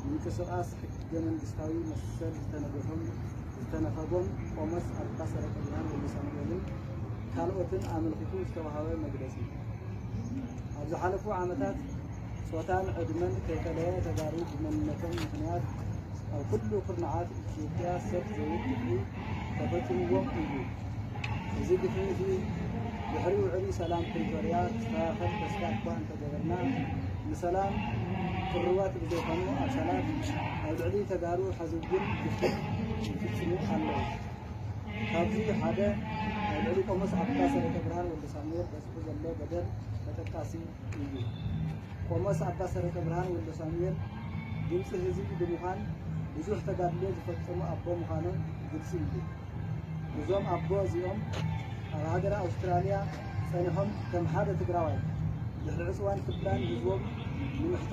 ምንቅስቓስ ሕገ መንግስታዊ መሰል ዝተነገፎም ዝተነፈጎም ቆሞስ ኣባ ሰረቀ ብርሃን ወልደ ሳሙኤልን ካልኦትን ኣመልኪቱ ዝተዋሃበ መግለጺ። ኣብ ዝሓለፉ ዓመታት ጾታን ዕድመን ከይፈለየ ተጋሩ ብመንነቶም ምኽንያት ኣብ ኩሉ ኩርናዓት ኢትዮጵያ ሰብ ዘውድ ግፍዒ ተፈጺምዎም እዩ። እዚ ግፍዒ እዚ ድሕሪ ውዕሊ ሰላም ፕሪቶርያ ክስተኻኸል ተስፋ እኳ እንተገበርና፣ ንሰላም ቅሩባት ብዘይኮኑ ኣካላት ኣብ ልዕሊ ተጋሩ ሕዚ እውን ግፍዒ ይፍጽሙ ኣለዉ። ካብዚ ሓደ ኣብ ልዕሊ ቆሞስ ኣባ ሰረቀ ብርሃን ወልደ ሳሙኤል በፂሑ ዘሎ በደል ተጠቃሲ እዩ። ቆሞስ ኣባ ሰረቀ ብርሃን ወልደ ሳሙኤል ድምፂ ህዝቢ ብምዃን ብዙሕ ተጋድሎ ዝፈጸሙ ኣቦ ምዃኖም ግልፂ እዩ። እዞም ኣቦ እዚኦም ኣብ ሃገረ ኣውስትራልያ ጸኒሖም ከም ሓደ ትግራዋይ ድሕሪ ዕፅዋን ክብላን ህዝቦም ንምሕታ